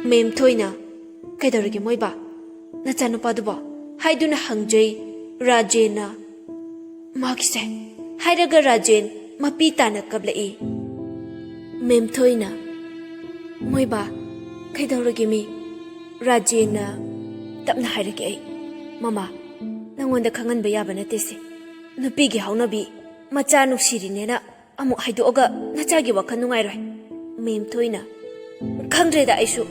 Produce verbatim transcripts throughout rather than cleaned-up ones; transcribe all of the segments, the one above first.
ꯃꯦꯝ ꯊꯣꯏꯅ, "ꯀꯩꯗꯧꯔꯒꯦ ꯃꯣꯏꯕꯥ? ꯅꯆꯥꯅꯨꯄꯥꯗꯨꯕꯣ?" ꯍꯥꯏꯗꯨꯅ ꯍꯪꯖꯩ ꯔꯥꯖꯦꯟꯅ꯫ "ꯃꯥꯒꯤꯁꯦ," ꯍꯥꯏꯔꯒ ꯔꯥꯖꯦꯟ ꯃꯄꯤ ꯇꯥꯅ ꯀꯞꯂꯛꯏ꯫ ꯃꯦꯝ ꯊꯣꯏꯅ, "ꯃꯣꯏꯕꯥ, ꯀꯩꯗꯧꯔꯒꯦ ꯃꯤ?" ꯔꯥꯖꯦꯟꯅ ꯇꯞꯅ ꯍꯥꯏꯔꯛꯀꯦ ꯑꯩ꯫ "ꯃꯃꯥ, ꯅꯪꯉꯣꯟꯗ ꯈꯪꯍꯟꯕ ꯌꯥꯕ ꯅꯠꯇꯦ ꯁꯤ꯫ ꯅꯨꯄꯤꯒꯤ ꯍꯧꯅꯕꯤ, ꯃꯆꯥ ꯅꯨꯡꯁꯤꯔꯤꯅꯦꯅ ꯑꯃꯨꯛ ꯍꯥꯏꯗꯣꯛꯑꯒ ꯅꯆꯥꯒꯤ ꯋꯥꯈꯜ ꯅꯨꯡꯉꯥꯏꯔꯣꯏ꯫" ꯃꯦꯝ ꯊꯣꯏꯅ, "ꯈꯪꯗ꯭ꯔꯦꯗ ꯑꯩꯁꯨ꯫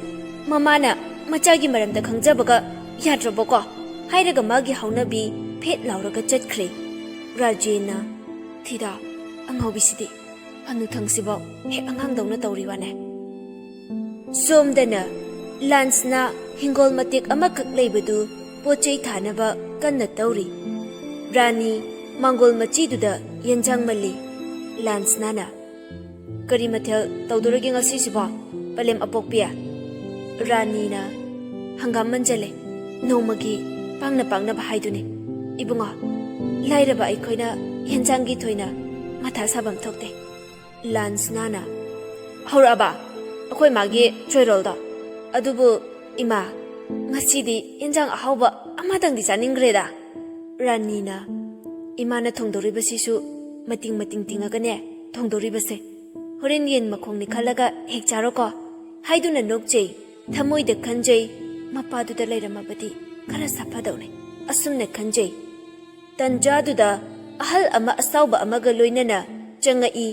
ꯃꯃꯥꯅ ꯃꯆꯥꯒꯤ ꯃꯔꯝꯗ ꯈꯪꯖꯕꯒ ꯌꯥꯗ꯭ꯔꯕꯣꯀꯣ?" ꯍꯥꯏꯔꯒ ꯃꯥꯒꯤ ꯍꯧꯅꯕꯤ ꯐꯦꯠ ꯂꯥꯎꯔꯒ ꯆꯠꯈ꯭ꯔꯦ꯫ ꯔꯥꯖꯦꯟꯅ, "ꯊꯤꯗꯥ, ꯑꯉꯥꯎꯕꯤꯁꯤꯗꯤ ꯍꯅꯨꯊꯪꯁꯤꯐꯥꯎ ꯍꯦꯛ ꯑꯉꯥꯡꯗꯧꯅ ꯇꯧꯔꯤ ꯋꯥꯅꯦ꯫" ꯁꯣꯝꯗꯅ ꯂꯥꯟꯁꯅ ꯍꯤꯡꯒꯣꯜ ꯃꯇꯦꯛ ꯑꯃꯈꯛ ꯂꯩꯕꯗꯨ ꯄꯣꯠ ꯆꯩ ꯊꯥꯅꯕ ꯀꯟꯅ ꯇꯧꯔꯤ꯫ ꯔꯥꯅꯤ ꯃꯥꯡꯒꯣꯜ ꯃꯆꯤꯗꯨꯗ ꯌꯦꯟꯖꯥꯡ ꯃꯜꯂꯤ꯫ ꯂꯥꯟꯁꯅꯥꯅ, "ꯀꯔꯤ ꯃꯊꯦꯜ ꯇꯧꯗꯣꯔꯒꯦ ꯉꯁꯤꯁꯤꯕꯣ, ꯄꯂꯦꯝ ꯑꯄꯣꯛꯄꯤ?" ꯔꯥꯅꯤꯅ, "ꯍꯪꯒꯥꯝ ꯃꯟꯖꯜꯂꯦ, ꯅꯣꯡꯃꯒꯤ ꯄꯥꯡꯅ ꯄꯥꯡꯅꯕ ꯍꯥꯏꯗꯨꯅꯤ꯫ ꯏꯕꯨꯡꯉꯣ, ꯂꯥꯏꯔꯕ ꯑꯩꯈꯣꯏꯅ ꯌꯦꯟꯖꯥꯡꯒꯤ ꯊꯣꯏꯅ ꯃꯊꯥ ꯁꯥꯐꯝ ꯊꯣꯛꯇꯦ꯫" ꯂꯥꯟꯁꯅꯥꯅ, "ꯍꯧꯔꯛꯑꯕ ꯑꯩꯈꯣꯏ ꯃꯥꯒꯤ ꯆꯣꯏꯔꯣꯜꯗꯣ? ꯑꯗꯨꯕꯨ ꯏꯃꯥ, ꯉꯁꯤꯗꯤ ꯌꯦꯟꯖꯥꯡ ꯑꯍꯥꯎꯕ ꯑꯃꯗꯪꯗꯤ ꯆꯥꯅꯤꯡꯈ꯭ꯔꯦꯗ꯫" ꯔꯥꯅꯤꯅ, "ꯏꯃꯥꯅ ꯊꯣꯡꯗꯧꯔꯤꯕꯁꯤꯁꯨ ꯃꯇꯤꯡ ꯃꯇꯤꯡ ꯇꯤꯡꯉꯒꯅꯦ ꯊꯣꯡꯗꯧꯔꯤꯕꯁꯦ꯫ ꯍꯣꯔꯦꯟ ꯌꯦꯟ ꯃꯈꯣꯡꯅꯤ ꯈꯜꯂꯒ ꯍꯦꯛ ꯆꯥꯔꯣꯀꯣ," ꯍꯥꯏꯗꯨꯅ ꯅꯣꯛꯆꯩ꯫ ꯊꯃꯣꯏꯗ ꯈꯟꯖꯩ, "ꯃꯄꯥꯗꯨꯗ ꯂꯩꯔꯝꯃꯕꯗꯤ ꯈꯔ ꯁꯥꯐꯗꯧꯅꯤ꯫" ꯑꯁꯨꯝꯅ ꯈꯟꯖꯩ꯫ ꯇꯟꯖꯥꯗꯨꯗ ꯑꯍꯜ ꯑꯃ ꯑꯁꯥꯎꯕ ꯑꯃꯒ ꯂꯣꯏꯅꯅ ꯆꯪꯉꯛꯏ꯫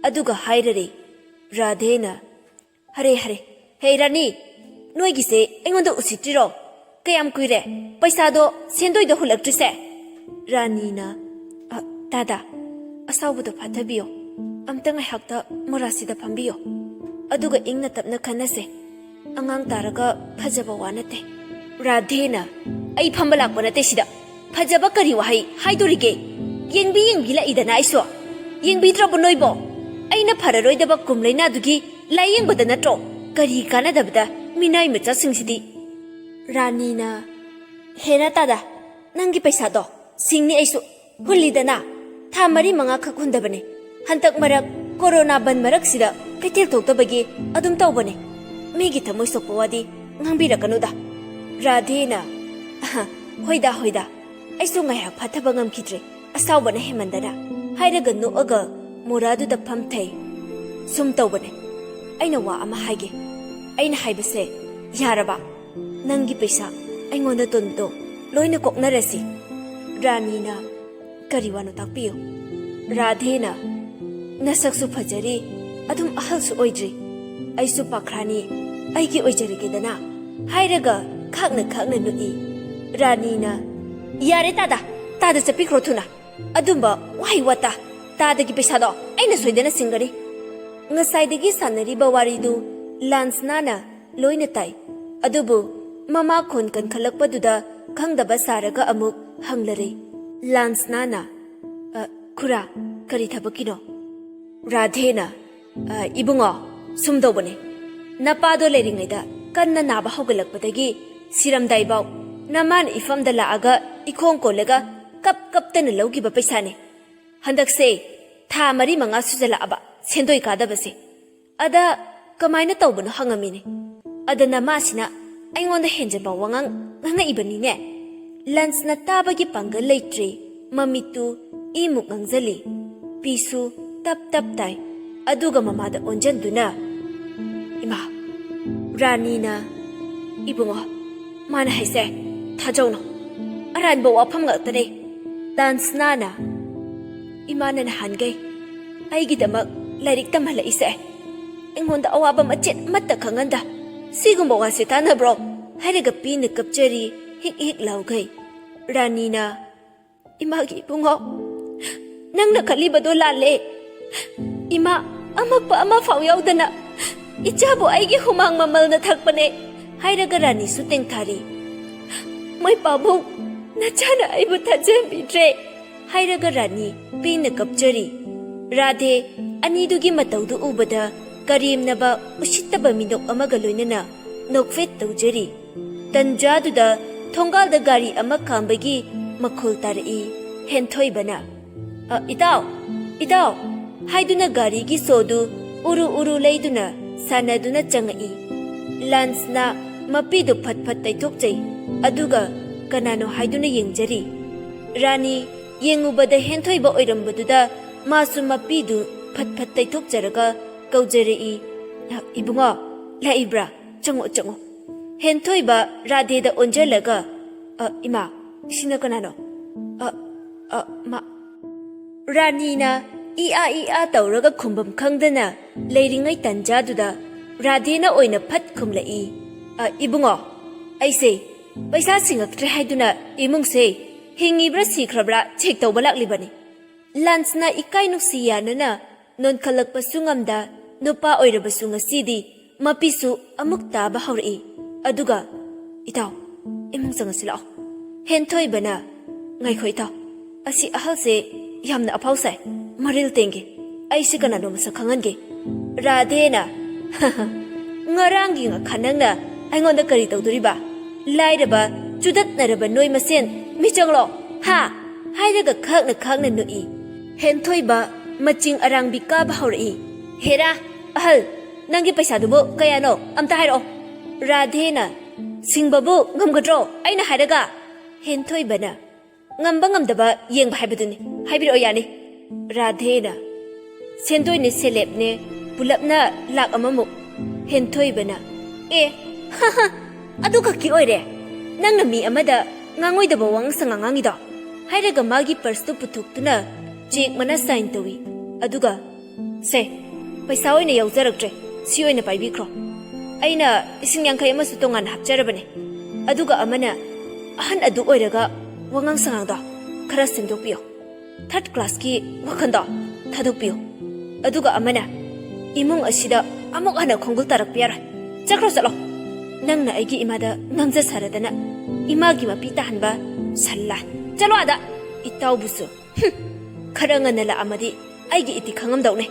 ꯑꯗꯨꯒ ꯍꯥꯏꯔꯔꯦ꯫ ꯔꯥꯙꯦꯅ, "ꯍꯔꯦ, ꯍꯔꯦ꯫ ꯍꯦ ꯔꯥꯅꯤ, ꯅꯣꯏꯒꯤꯁꯦ ꯑꯩꯉꯣꯟꯗ ꯎꯁꯤꯠꯇ꯭ꯔꯤꯔꯣ? ꯀꯌꯥꯝ ꯀꯨꯏꯔꯦ ꯄꯩꯁꯥꯗꯣ ꯁꯦꯟꯗꯣꯏꯗ ꯍꯨꯜꯂꯛꯇ꯭ꯔꯤꯁꯦ?" ꯔꯥꯅꯤꯅ, "ꯑ, ꯇꯥꯗ, ꯑꯁꯥꯎꯕꯗꯣ ꯐꯥꯊꯕꯤꯌꯣ꯫ ꯑꯝꯇ ꯉꯥꯏꯍꯥꯛꯇ ꯃꯣꯔꯥꯁꯤꯗ ꯐꯝꯕꯤꯌꯣ꯫ ꯑꯗꯨꯒ ꯏꯪꯅ ꯇꯞꯅ ꯈꯟꯅꯁꯦ꯫ ꯑꯉꯥꯡ ꯇꯥꯔꯒ ꯐꯖꯕ ꯋꯥ ꯅꯠꯇꯦ꯫" ꯔꯥꯙꯦꯅ, "ꯑꯩ ꯐꯝꯕ ꯂꯥꯛꯄ ꯅꯠꯇꯦ ꯁꯤꯗ꯫ ꯐꯖꯕ ꯀꯔꯤ ꯋꯥꯍꯩ ꯍꯥꯏꯗꯣꯔꯤꯒꯦ? ꯌꯦꯡꯕꯤ ꯌꯦꯡꯕꯤ ꯂꯥꯛꯏꯗꯅ ꯑꯩꯁꯨ꯫ ꯌꯦꯡꯕꯤꯗ꯭ꯔꯕꯣ ꯅꯣꯏꯕꯣ? ꯑꯩꯅ ꯐꯔꯔꯣꯏꯗꯕ ꯀꯨꯝ ꯂꯩꯅꯥꯗꯨꯒꯤ ꯂꯥꯏꯌꯦꯡꯕꯗ ꯅꯠꯇ꯭ꯔꯣ? ꯀꯔꯤ ꯀꯥꯟꯅꯗꯕꯗ ꯃꯤꯅꯥꯏ ꯃꯆꯥꯁꯤꯡꯁꯤꯗꯤ꯫" ꯔꯥꯅꯤꯅ, "ꯍꯦꯔꯥ ꯇꯥꯗ, ꯅꯪꯒꯤ ꯄꯩꯁꯥꯗꯣ ꯁꯤꯡꯅꯤ ꯑꯩꯁꯨ꯫ ꯍꯨꯜꯂꯤꯗꯅ, ꯊꯥ ꯃꯔꯤ ꯃꯉꯥꯈꯛ ꯍꯨꯟꯗꯕꯅꯦ꯫ ꯍꯟꯗꯛ ꯃꯔꯛ ꯀꯣꯔꯣꯅꯥ ꯕꯟ ꯃꯔꯛꯁꯤꯗ ꯀꯩꯊꯦꯜ ꯊꯣꯛꯇꯕꯒꯤ ꯑꯗꯨꯝ ꯇꯧꯕꯅꯦ꯫ ꯃꯤꯒꯤ ꯊꯃꯣꯏ ꯁꯣꯛꯄ ꯋꯥꯗꯤ ꯉꯥꯡꯕꯤꯔꯛꯀꯅꯨꯗ꯫ ꯔꯥꯙꯦꯅ, "ꯑꯍ, ꯍꯣꯏꯗ, ꯍꯣꯏꯗ, ꯑꯩꯁꯨ ꯉꯥꯏꯍꯥꯛ ꯐꯥꯊꯕ ꯉꯝꯈꯤꯗ꯭ꯔꯦ, ꯑꯁꯥꯎꯕꯅ ꯍꯦꯟꯃꯟꯗꯅ," ꯍꯥꯏꯔꯒ ꯅꯣꯛꯑꯒ ꯃꯣꯔꯥꯗꯨꯗ ꯐꯝꯊꯩ꯫ "ꯁꯨꯝ ꯇꯧꯕꯅꯦ, ꯑꯩꯅ ꯋꯥ ꯑꯃ ꯍꯥꯏꯒꯦ꯫ ꯑꯩꯅ ꯍꯥꯏꯕꯁꯦ ꯌꯥꯔꯕ? ꯅꯪꯒꯤ ꯄꯩꯁꯥ ꯑꯩꯉꯣꯟꯗ ꯇꯣꯟꯕꯗꯣ ꯂꯣꯏꯅ ꯀꯣꯛꯅꯔꯁꯤ꯫" ꯔꯥꯅꯤꯅ, "ꯀꯔꯤ ꯋꯥꯅꯣ ꯇꯥꯛꯄꯤꯌꯨ꯫" ꯔꯥꯙꯦꯅ, "ꯅꯁꯛꯁꯨ ꯐꯖꯔꯤ, ꯑꯗꯨꯝ ꯑꯍꯜꯁꯨ ꯑꯣꯏꯗ꯭ꯔꯤ꯫ ꯑꯩꯁꯨ ꯄꯥꯈ꯭ꯔꯥꯅꯤ, ꯑꯩꯒꯤ ꯑꯣꯏꯖꯔꯒꯦꯗꯅ," ꯍꯥꯏꯔꯒ ꯈꯥꯛꯅ ꯈꯥꯛꯅ ꯅꯣꯛꯏ꯫ ꯔꯥꯅꯤꯅ, "ꯌꯥꯔꯦ ꯇꯥꯗ, ꯇꯥꯗ ꯆꯠꯄꯤꯈ꯭ꯔꯣ ꯊꯨꯅ꯫ ꯑꯗꯨꯝꯕ ꯋꯥꯍꯩ ꯋꯥꯇꯥ, ꯇꯥꯗꯒꯤ ꯄꯩꯁꯥꯗꯣ ꯑꯩꯅ ꯁꯣꯏꯗꯅ ꯁꯤꯡꯒꯅꯤ꯫" ꯉꯁꯥꯏꯗꯒꯤ ꯁꯥꯟꯅꯔꯤꯕ ꯋꯥꯔꯤꯗꯨ ꯂꯥꯟꯁꯅꯥꯅ ꯂꯣꯏꯅ ꯇꯥꯏ꯫ ꯑꯗꯨꯕꯨ ꯃꯃꯥ ꯈꯣꯟ ꯀꯟꯈꯠꯂꯛꯄꯗꯨꯗ ꯈꯪꯗꯕ ꯁꯥꯔꯒ ꯑꯃꯨꯛ ꯍꯪꯂꯔꯦ꯫ ꯂꯥꯟꯁꯅꯥꯅ, "ꯑ, ꯈꯨꯔꯥ, ꯀꯔꯤ ꯊꯕꯛꯀꯤꯅꯣ?" ꯔꯥꯙꯦꯅ, "ꯑ, ꯏꯕꯨꯡꯉꯣ, ꯁꯨꯝ ꯇꯧꯕꯅꯦ꯫ ꯅꯄꯥꯗꯣ ꯂꯩꯔꯤꯉꯩꯗ ꯀꯟꯅ ꯅꯥꯕ ꯍꯧꯒꯠꯂꯛꯄꯗꯒꯤ ꯁꯤꯔꯝꯗꯥꯏꯐꯥꯎ ꯅꯃꯥꯅ ꯏꯐꯝꯗ ꯂꯥꯛꯑꯒ ꯏꯈꯣꯡ ꯀꯣꯜꯂꯒ ꯀꯞ ꯀꯞꯇꯅ ꯂꯧꯈꯤꯕ ꯄꯩꯁꯥꯅꯦ꯫ ꯍꯟꯗꯛꯁꯦ ꯊꯥ ꯃꯔꯤ ꯃꯉꯥ ꯁꯨꯖꯜꯂꯛꯑꯕ ꯁꯦꯟꯗꯣꯏ ꯀꯥꯗꯕꯁꯦ꯫ ꯑꯗ ꯀꯃꯥꯏꯅ ꯇꯧꯕꯅꯣ ꯍꯪꯉꯝꯃꯤꯅꯦ꯫ ꯑꯗ ꯅꯃꯥꯁꯤꯅ ꯑꯩꯉꯣꯟꯗ ꯍꯦꯟꯖꯟꯕ ꯋꯥꯉꯥꯡ ꯉꯥꯡꯉꯛꯏꯕꯅꯤꯅꯦ꯫" ꯂꯟꯁꯅ ꯇꯥꯕꯒꯤ ꯄꯥꯡꯒꯜ ꯂꯩꯇ꯭ꯔꯦ꯫ ꯃꯃꯤꯠꯇꯨ ꯏꯃꯨꯛ ꯉꯥꯡꯖꯜꯂꯤ꯫ ꯄꯤꯁꯨ ꯇꯞ ꯇꯞ ꯇꯥꯏ꯫ ꯑꯗꯨꯒ ꯃꯃꯥꯗ ꯑꯣꯟꯖꯟꯗꯨꯅ, "ꯏꯃꯥ, ꯔꯥꯅꯤꯅ, ꯏꯕꯨꯡꯉꯣ, ꯃꯥꯅ ꯍꯥꯏꯁꯦ ꯊꯥꯖꯧꯅꯣ꯫ ꯑꯔꯥꯟꯕ ꯋꯥꯐꯝ ꯉꯥꯛꯇꯅꯦ꯫" ꯂꯥꯟꯁꯅꯥꯅ, "ꯏꯃꯥꯅ ꯅꯍꯥꯟꯈꯩ ꯑꯩꯒꯤꯗꯃꯛ ꯂꯥꯏꯔꯤꯛ ꯇꯝꯍꯜꯂꯛꯏꯁꯦ ꯑꯩꯉꯣꯟꯗ ꯑꯋꯥꯕ ꯃꯆꯦꯠ ꯑꯃꯠꯇ ꯈꯪꯍꯟꯗ ꯁꯤꯒꯨꯝꯕ ꯋꯥꯁꯦ ꯇꯥꯟꯅꯕ꯭ꯔꯣ?" ꯍꯥꯏꯔꯒ ꯄꯦꯟꯅ ꯀꯞꯆꯔꯤ, ꯍꯤꯛ ꯍꯤꯛ ꯂꯥꯎꯈꯩ꯫ ꯔꯥꯅꯤꯅ, "ꯏꯃꯥꯒꯤ ꯏꯕꯨꯡꯉꯣ, ꯅꯪꯅ ꯈꯜꯂꯤꯕꯗꯣ ꯂꯥꯜꯂꯦ꯫ ꯏꯃꯥ ꯑꯃꯛꯄ ꯑꯃ ꯐꯥꯎ ꯌꯥꯎꯗꯅ ꯏꯆꯥꯕꯨ ꯑꯩꯒꯤ ꯍꯨꯃꯥꯡ ꯃꯃꯜꯅ ꯊꯛꯄꯅꯦ," ꯍꯥꯏꯔꯒ ꯔꯥꯅꯤꯁꯨ ꯇꯦꯡꯊꯥꯔꯤ꯫ "ꯃꯣꯏ ꯄꯥꯕꯨꯡ, ꯅꯆꯥꯅ ꯑꯩꯕꯨ ꯊꯥꯖꯍꯟꯕꯤꯗ꯭ꯔꯦ," ꯍꯥꯏꯔꯒ ꯔꯥꯅꯤ ꯄꯦꯟꯅ ꯀꯞꯆꯔꯤ꯫ ꯔꯥꯙꯦ ꯑꯅꯤꯗꯨꯒꯤ ꯃꯇꯧꯗꯨ ꯎꯕꯗ ꯀꯔꯦꯝꯅꯕ ꯎꯁꯤꯠꯇꯕ ꯃꯤꯅꯣꯛ ꯑꯃꯒ ꯂꯣꯏꯅꯅ ꯅꯣꯛꯐꯦꯠ ꯇꯧꯖꯔꯤ꯫ ꯇꯟꯖꯥꯗꯨꯗ ꯊꯣꯡꯒꯥꯜꯗ ꯒꯥꯔꯤ ꯑꯃ ꯈꯥꯝꯕꯒꯤ ꯃꯈꯣꯜ ꯇꯥꯔꯛꯏ꯫ ꯍꯦꯟꯊꯣꯏꯕꯅ, "ꯑ, ꯏꯇꯥꯎ, ꯏꯇꯥꯎ," ꯍꯥꯏꯗꯨꯅ ꯒꯥꯔꯤꯒꯤ ꯁꯣꯗꯨ ꯎꯔꯨ ꯎꯔꯨ ꯂꯩꯗꯨꯅ ꯁꯥꯟꯅꯗꯨꯅ ꯆꯪꯉꯛꯏ꯫ ꯂꯥꯟꯁꯅ ꯃꯄꯤꯗꯨ ꯐꯠ ꯐꯠ ꯇꯩꯊꯣꯛꯆꯩ, ꯑꯗꯨꯒ ꯀꯅꯥꯅꯣ ꯍꯥꯏꯗꯨꯅ ꯌꯦꯡꯖꯔꯤ꯫ ꯔꯥꯅꯤ ꯌꯦꯡꯉꯨꯕꯗ ꯍꯦꯟꯊꯣꯏꯕ ꯑꯣꯏꯔꯝꯕꯗꯨꯗ ꯃꯥꯁꯨ ꯃꯄꯤꯗꯨ ꯐꯠ ꯐꯠ ꯇꯩꯊꯣꯛꯆꯔꯒ ꯀꯧꯖꯔꯛꯏ, "ꯏꯕꯨꯡꯉꯣ, ꯂꯥꯛꯏꯕ꯭ꯔꯥ? ꯆꯪꯉꯣ, ꯆꯪꯉꯣ꯫" ꯍꯦꯟꯊꯣꯏꯕ ꯔꯥꯙꯦꯗ ꯑꯣꯟꯖꯜꯂꯒ, "ꯑ, ꯏꯃꯥ, ꯁꯤꯅ ꯀꯅꯥꯅꯣ?" "ꯑ, ꯑ, ꯃꯥ꯫" ꯔꯥꯅꯤꯅ ꯏ ꯑꯥ ꯏ ꯑꯥ ꯇꯧꯔꯒ ꯈꯨꯝꯐꯝ ꯈꯪꯗꯅ ꯂꯩꯔꯤꯉꯩ ꯇꯟꯖꯥꯗꯨꯗ ꯔꯥꯙꯦꯅ ꯑꯣꯏꯅ ꯐꯠ ꯈꯨꯝꯂꯛꯏ, "ꯑ, ꯏꯕꯨꯡꯉꯣ, ꯑꯩꯁꯦ ꯄꯩꯁꯥ ꯁꯤꯡꯉꯛꯇ꯭ꯔꯦ ꯍꯥꯏꯗꯨꯅ ꯏꯃꯨꯡꯁꯦ ꯍꯤꯡꯉꯤꯕ꯭ꯔꯥ ꯁꯤꯈ꯭ꯔꯕ꯭ꯔꯥ ꯆꯦꯛ ꯇꯧꯕ ꯂꯥꯛꯂꯤꯕꯅꯤ꯫" ꯂꯥꯟꯁꯅ ꯏꯀꯥꯏ ꯅꯨꯡꯁꯤ ꯌꯥꯅꯅ ꯅꯣꯟꯈꯠꯂꯛꯄꯁꯨ ꯉꯝꯗ ꯅꯨꯄꯥ ꯑꯣꯏꯔꯕꯁꯨ ꯉꯁꯤꯗꯤ ꯃꯄꯤꯁꯨ ꯑꯃꯨꯛ ꯇꯥꯕ ꯍꯧꯔꯛꯏ꯫ ꯑꯗꯨꯒ, "ꯏꯇꯥꯎ, ꯏꯃꯨꯡ ꯆꯪꯉꯁꯤ ꯂꯥꯛꯑꯣ꯫" ꯍꯦꯟꯊꯣꯏꯕꯅ, "ꯉꯥꯏꯈꯣ ꯏꯇꯥꯎ, ꯑꯁꯤ ꯑꯍꯜꯁꯦ ꯌꯥꯝꯅ ꯑꯐꯥꯎ ꯁꯥꯏ, ꯃꯔꯤꯜ ꯇꯦꯡꯒꯦ꯫ ꯑꯩꯁꯤ ꯀꯅꯥꯅꯣ ꯃꯁꯛ ꯈꯪꯍꯟꯒꯦ꯫" ꯔꯥꯙꯦꯅ, "ꯉꯔꯥꯡꯒꯤ ꯉꯥꯈꯥ ꯅꯪꯅ ꯑꯩꯉꯣꯟꯗ ꯀꯔꯤ ꯇꯧꯗꯣꯔꯤꯕ? ꯂꯥꯏꯔꯕ, ꯆꯨꯗꯠꯅꯔꯕ ꯅꯣꯏ ꯃꯁꯦꯟ ꯃꯤꯆꯪꯂꯣ? ꯍꯥ?" ꯍꯥꯏꯔꯒ ꯈꯥꯛꯅ ꯈꯥꯛꯅ ꯅꯣꯛꯏ꯫ ꯍꯦꯟꯊꯣꯏꯕ ꯃꯆꯤꯡ ꯑꯔꯥꯡꯕꯤ ꯀꯥꯕ ꯍꯧꯔꯛꯏ꯫ "ꯍꯦꯔꯥ, ꯑꯍꯜ, ꯅꯪꯒꯤ ꯄꯩꯁꯥꯗꯨꯕꯨ ꯀꯌꯥꯅꯣ? ꯑꯝꯇ ꯍꯥꯏꯔꯛꯑꯣ꯫" ꯔꯥꯙꯦꯅ, "ꯁꯤꯡꯕꯕꯨ ꯉꯝꯒꯗ꯭ꯔꯣ ꯑꯩꯅ ꯍꯥꯏꯔꯒ?" ꯍꯦꯟꯊꯣꯏꯕꯅ, "ꯉꯝꯕ ꯉꯝꯗꯕ ꯌꯦꯡꯕ ꯍꯥꯏꯕꯗꯨꯅꯤ꯫ ꯍꯥꯏꯕꯤꯔꯛꯑꯣ ꯌꯥꯅꯤ꯫" ꯔꯥꯙꯦꯅ, "ꯁꯦꯟꯗꯣꯏꯅꯦ ꯁꯦꯂꯦꯞꯅꯦ ꯄꯨꯂꯞꯅ ꯂꯥꯛ ꯑꯃꯃꯨꯛ꯫" ꯍꯦꯟꯊꯣꯏꯕꯅ, "ꯑꯦ, ꯑꯗꯨ ꯈꯛꯀꯤ ꯑꯣꯏꯔꯦ? ꯅꯪꯅ ꯃꯤ ꯑꯃꯗ ꯉꯥꯡꯉꯣꯏꯗꯕ ꯋꯥꯉꯥꯡ ꯁꯉꯥꯡ ꯉꯥꯡꯉꯤꯗꯣ?" ꯍꯥꯏꯔꯒ ꯃꯥꯒꯤ ꯄꯔꯁꯇꯨ ꯄꯨꯊꯣꯛꯇꯨꯅ ꯆꯦꯛ ꯃꯅꯥ ꯁꯥꯏꯟ ꯇꯧꯏ꯫ ꯑꯗꯨꯒ, "ꯁꯦ, ꯄꯩꯁꯥ ꯑꯣꯏꯅ ꯌꯥꯎꯖꯔꯛꯇ꯭ꯔꯦ, ꯁꯤ ꯑꯣꯏꯅ ꯄꯥꯏꯕꯤꯈ꯭ꯔꯣ꯫ ꯑꯩꯅ ꯂꯤꯁꯤꯡ ꯌꯥꯡꯈꯩ ꯑꯃꯁꯨ ꯇꯣꯉꯥꯟꯅ ꯍꯥꯞꯆꯔꯕꯅꯦ꯫" ꯑꯗꯨꯒ ꯑꯃꯅ, "ꯑꯍꯟ ꯑꯗꯨ ꯑꯣꯏꯔꯒ ꯋꯥꯉꯥꯡ ꯁꯉꯥꯡꯗꯣ ꯈꯔ ꯁꯦꯝꯗꯣꯛꯄꯤꯌꯣ꯫ ꯊꯥꯔꯠ ꯀ꯭ꯂꯥꯁꯀꯤ ꯋꯥꯈꯜꯗꯣ ꯊꯥꯗꯣꯛꯄꯤꯌꯨ꯫" ꯑꯗꯨꯒ ꯑꯃꯅ, "ꯏꯃꯨꯡ ꯑꯁꯤꯗ ꯑꯃꯨꯛ ꯍꯟꯅ ꯈꯣꯡꯒꯨꯜ ꯇꯥꯔꯛꯄ ꯌꯥꯔꯣꯏ꯫ ꯆꯠꯈ꯭ꯔꯣ, ꯆꯠꯂꯣ꯫ ꯅꯪꯅ ꯑꯩꯒꯤ ꯏꯃꯥꯗ ꯉꯥꯡꯖ ꯁꯥꯔꯗꯅ ꯏꯃꯥꯒꯤ ꯃꯄꯤ ꯇꯥꯍꯟꯕ ꯁꯜꯂꯥ꯫ ꯆꯠꯂꯣ ꯑꯥꯗ꯫ ꯏꯇꯥꯎꯕꯨꯁꯨ, ꯍꯨꯝ, ꯈꯔ ꯉꯟꯅ ꯂꯥꯛꯑꯝꯃꯗꯤ ꯑꯩꯒꯤ ꯏꯇꯤ ꯈꯪꯉꯝꯗꯧꯅꯦ꯫"